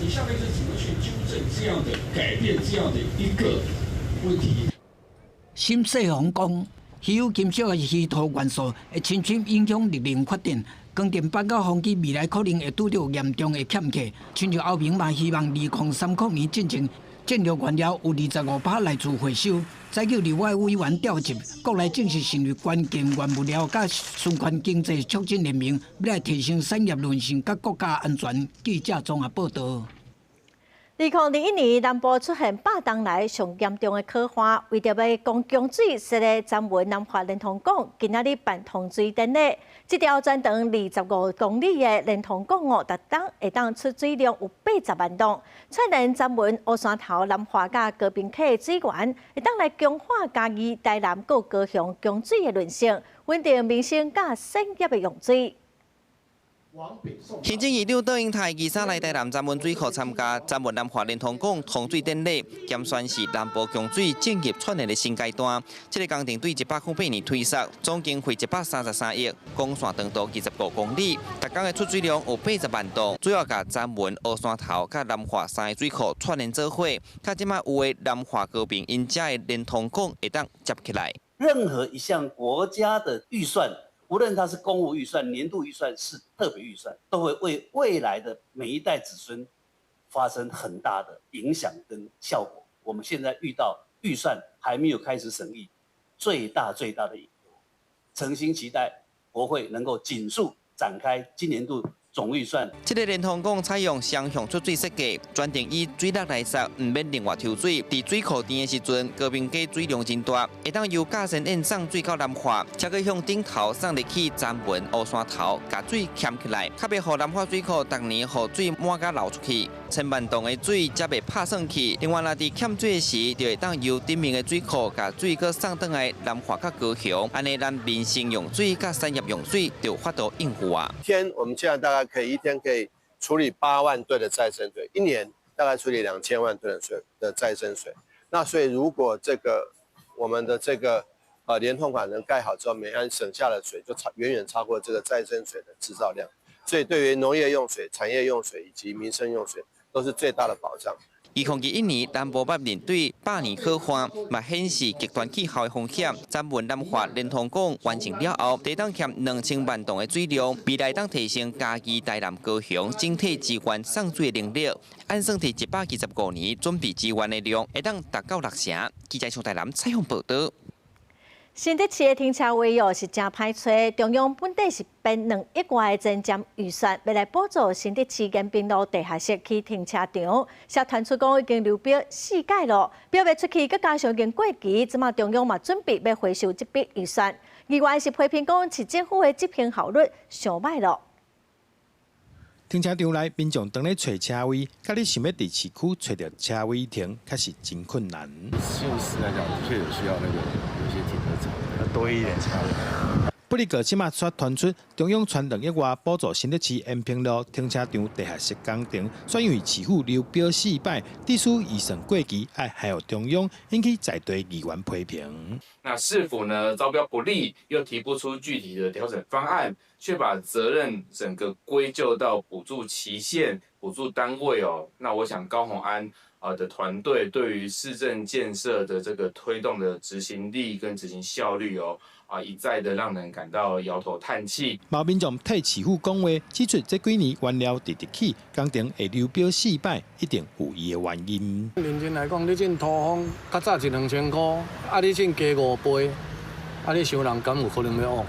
你下面是怎麼去糾正這樣的改變這樣的一個問題？沈世宏講，稀有金屬抑是稀土元素，會深深影響綠能發展。光電板佮風機未來可能會拄著嚴重的欠缺。親像歐盟嘛，希望2030年進前，戰略原料有25%來自回收。早叫立法委員調集，國內正式成立關鍵原物料佮循環經濟促進聯盟，欲來提升產業韌性佮國家安全。記者綜合報導。2021年南部出現100冬來上嚴重的旱旱，為著欲講供水，設咧詹文南華連通港今仔日辦通水典禮。這條全長25公里的連通港哦，逐冬會當出水量有80萬桶，串聯詹文烏山頭南華佮高屏溪的水源，會當來強化嘉義、台南佮高雄供水的韌性，穩定民生佮產業的用水。行政院長卓榮泰23來台南詹文水庫參加詹文南華連通港通水典禮，兼宣示南部供水進入串聯的新階段。這个工程對108年推設，總經費133億，管線長度25公里，逐工的出水量有80萬噸，主要共詹文、烏山頭佮南華三个水庫串聯做伙，佮這擺有的南華高屏𪜶遮的連通港會當接起來。任何一項國家的預算，無論它是公務預算、年度預算是特別預算，都會為未來的每一代子孫發生很大的影響跟效果。我們現在遇到預算還沒有開始審議，最大最大的隱憂，誠心期待國會能夠盡速展開今年度總預算。這个連通港採用雙向出水設計，專程以水力來說，毋免另外抽水。佇水庫甜的時陣，高屏溪水量真大，會當由甲仙堰送水到南華，才閣向頂頭送入去詹文烏山頭，共水牽起來，較袂予南華水庫逐年予水滿甲流出去，千萬噸的水才袂拍散去。另外，若佇欠水時，就會當由頂面的水庫共水閣送轉來南華佮高雄，按呢咱民生用水佮產業用水就有法度應付啊。天，我們現在大概可以一天可以處理8萬噸的再生水，一年大概處理2000萬噸的水的再生水。那所以如果這個我們的這個連通港能蓋好之後，每天省下的水就遠遠超過這個再生水的製造量。所以對於農業用水、產業用水以及民生用水，都是最大的保障。2021年，南部捌面對百年旱旱，嘛顯示極端氣候的風險。詹文南華連通港完成了後，會當欠2000萬噸的水量，未來當提升嘉義、台南、高雄整體資源送水的能力。按算佇125年準備資源的量，會當達到六成。記者從台南採訪報導。新竹市的停車位哦是誠歹揣，中央本底是編2億外的前瞻預算，欲來補助新竹市延平路地下室起停車場。社傳出講已經流標四屆咯，標袂出去，閣加上已經過期，這馬中央嘛準備欲回收這筆預算。議員是批評講市政府的執行效率傷䆀咯。停車場內民眾當咧揣車位，佮你想欲佇市區揣著車位停，確實真困難。縣市來講，的確有需要那個有些停車場，要多一點車位。不過，這馬卻傳出中央傳2億外補助新竹市延平路停車場地下室工程，煞因為市府流標四擺，致使預算過期，愛函中央引起在地議員批評。那市府呢招標不利，又提不出具體的調整方案，卻把責任整個歸咎到補助期限、補助單位哦。那我想高虹安啊的團隊對於市政建設的這個推動的執行力跟執行效率哦，啊一再的讓人感到搖頭嘆氣。嘛民眾替市府講話，指出這幾年原料直直起，工程會流標四擺，一定有伊的原因。認真來講，你種土方較早一兩千箍，啊，你種加5倍，啊，你想人敢有可能欲往？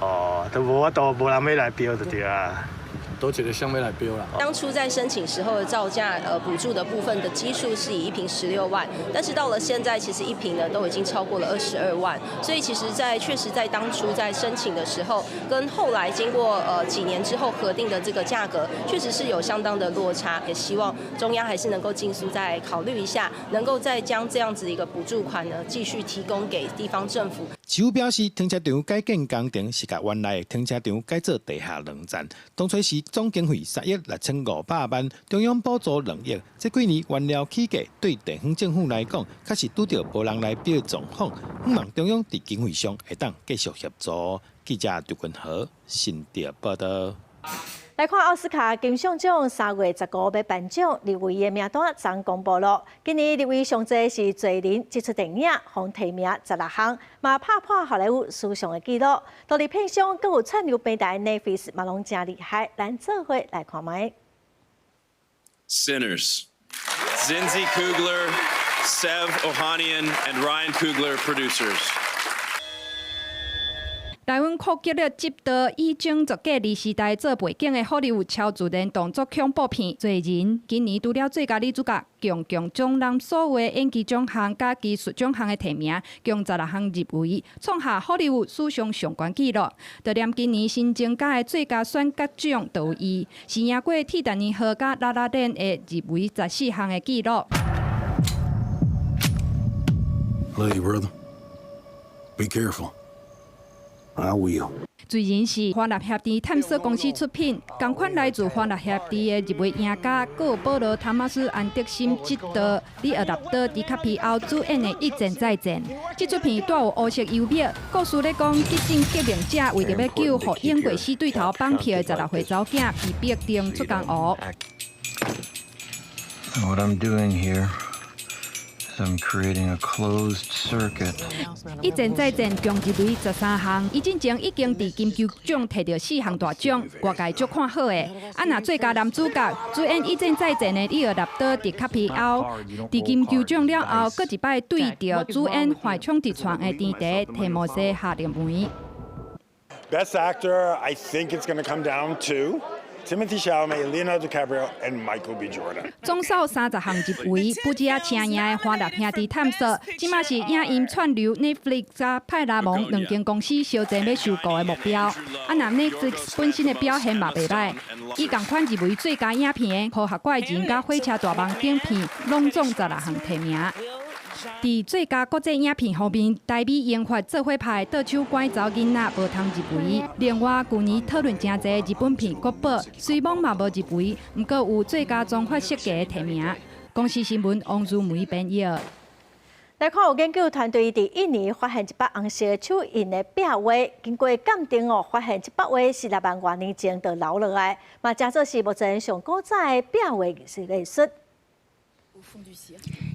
哦，都無法度，無人欲來標就對啊。佗一个啥欲來標啦。當初在申請時候的造價，補助的部分的基數是以一坪16萬，但是到了現在，其實一坪呢都已經超過了22萬，所以其實在確實在當初在申請的時候，跟後來經過幾年之後核定的這個價格，確實是有相當的落差。也希望中央還是能夠盡速再考慮一下，能夠再將這樣子一個補助款呢繼續提供給地方政府。市府表示，停車場改建工程是共原來的停車場改做地下兩層，當初時總經費3億6500萬，中央補助2億。這幾年原料起價，對地方政府來講，確實拄著無人來標狀況。希望中央佇經費上會當繼續協助。記者劉君和新竹報道。來看奧斯卡金像獎3月15欲頒獎，入圍的名單昨公布了。今年入圍上濟是《罪人》這齣電影，予提名16項，嘛拍破好萊塢史上的紀錄。獨立片商閣有串流平台 Netflix 嘛攏誠厲害，咱做伙來看覓。 Sinners, Zinzi Coogler, Sev Ohanian, and Ryan Coogler, producers. 台灣酷極力執導以種族隔離時代做背景的好萊塢超自然動作恐怖片《罪人》，今年除了最佳女主角，共共總攬所有的演技獎項佮技術獎項的提名，共16項入圍，創下好萊塢史上上懸紀錄。就連今年新增加的最佳選角獎都有伊，是贏過《鐵達尼號》佮《拉拉鏈》的入圍14項的紀錄。 Love you, brother. Be careful. I will. 罪人是華納兄弟探索公司出品，仝款來自華納兄弟的入圍贏家，閣有保羅·湯馬斯·安德森執導、李奧納多·迪卡皮奧主演的《一戰再戰》。這齣片帶有烏色幽默，故事咧講激進革命者為著欲救予演過死對頭綁票的16歲查某囝，被逼登出江湖。 What I'm doing here is I'm creating a closed circuit. 一戰再戰，共入圍13項，伊進前已經佇金球獎摕著四項大獎，外界足看好的。啊，若最佳男主角主演一戰再戰的李奧納多·迪卡皮奧，佇金球獎了後，閣一擺對著主演《橫衝直撞》的甜弟提莫西·夏勒梅。 Best actor, I think it's going to come down to Timothée Chalamet, Leonardo DiCaprio, and Michael B. Jordan. 總數30項入圍，不止啊，請贏的華納兄弟探索，這馬是影音串流 Netflix 佮派拉蒙兩間公司相爭欲收購的目標。啊，若 Netflix 本身的表現嘛袂䆀，伊仝款入圍最佳影片的《科學怪人》佮《火車大夢》等片，攏總16項提名。佇最佳國際影片方面，台美英法做伙拍的《倒手拐查某囡仔》無通入圍。另外，舊年討論誠濟日本片《國寶》雖罔嘛無入圍，毋過有最佳妝髮設計的提名。公視新聞王如梅編譯。來看有研究團隊佇印尼發現一筆紅色手印的壁畫，經過鑑定哦，發現這幅畫是6萬外年前就留落來，嘛誠做是目前上古早的壁畫藝術。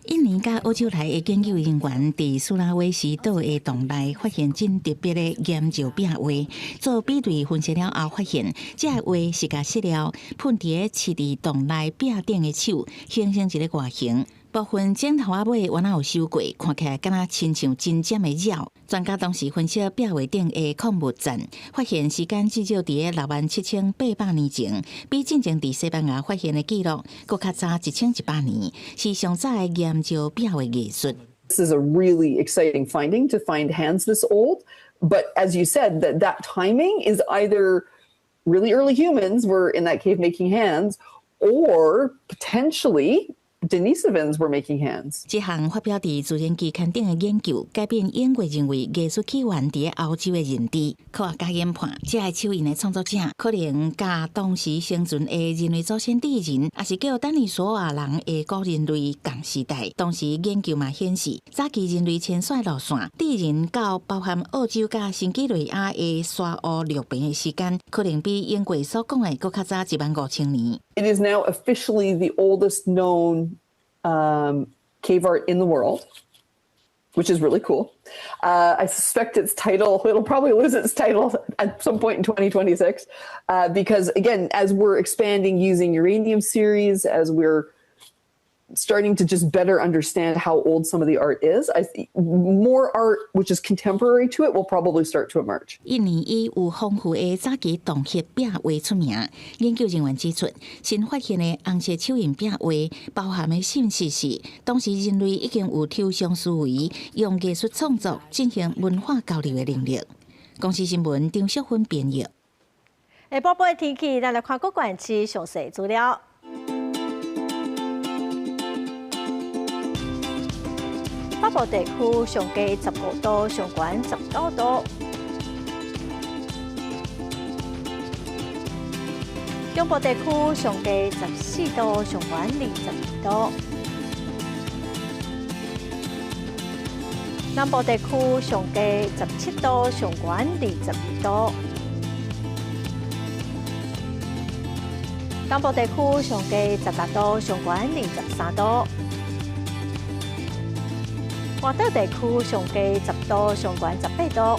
印尼佮澳洲來的研究人員佇蘇拉威西島的洞內發現真特別的岩石壁畫，做比對分析了後，發現這个畫是共爍料噴佇咧飼佇洞內壁頂的手，形成一個外形。部分剪頭仔尾原來有修過，看起來敢若親像針尖的鳥。專家當時分析壁畫頂的礦物質，發現時間至少佇咧67,800年前，比進前佇西班牙發現的記錄閣較早1100年，是上早的岩石壁畫藝術。 This is a really exciting finding to find hands this old, but as you said, that timing is either Really early humans were in that cave making hands, or potentially Denisovans were making hands. 這項發表佇自然期刊頂的研究，改變永過認為藝術起源佇歐洲的認知。科學家研判，這个手印的創作者可能佮當時生存的人類祖先智人，抑是叫丹尼索瓦人的古人類仝時代。同時研究嘛顯示，早期人類遷徙路線，智人到包含澳洲佮新幾內亞的沙烏陸平的時間，可能比英國所講的閣較早15,000年。 It is now officially the oldest known cave art in the world, which is really cool. I suspect its title, it'll probably lose its title at some point in 2026, because again, as we're expanding using uranium series, as we're starting to just better understand how old some of the art is, more art which is contemporary to it will probably start to emerge. 印尼以有豐富的早期洞穴壁畫出名。研究人員指出，新發現的紅色手印壁畫包含的信息是，當時人類已經有抽象思維，用藝術創作進行文化交流的能力。公視新聞張淑芬編譯。下晡的天氣，咱來看各縣市詳細資料。北部地區上低15度，上懸19度。中部地區上低14度，上懸22度。南部地區上低17度，上懸22度。東部地區上低16度，上懸23度。外島地區上低10度，上懸18度。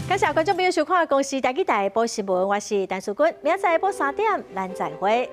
感謝觀眾朋友收看《公視台語台報新聞》，我是陳淑君，明仔載下晡3點，咱再會。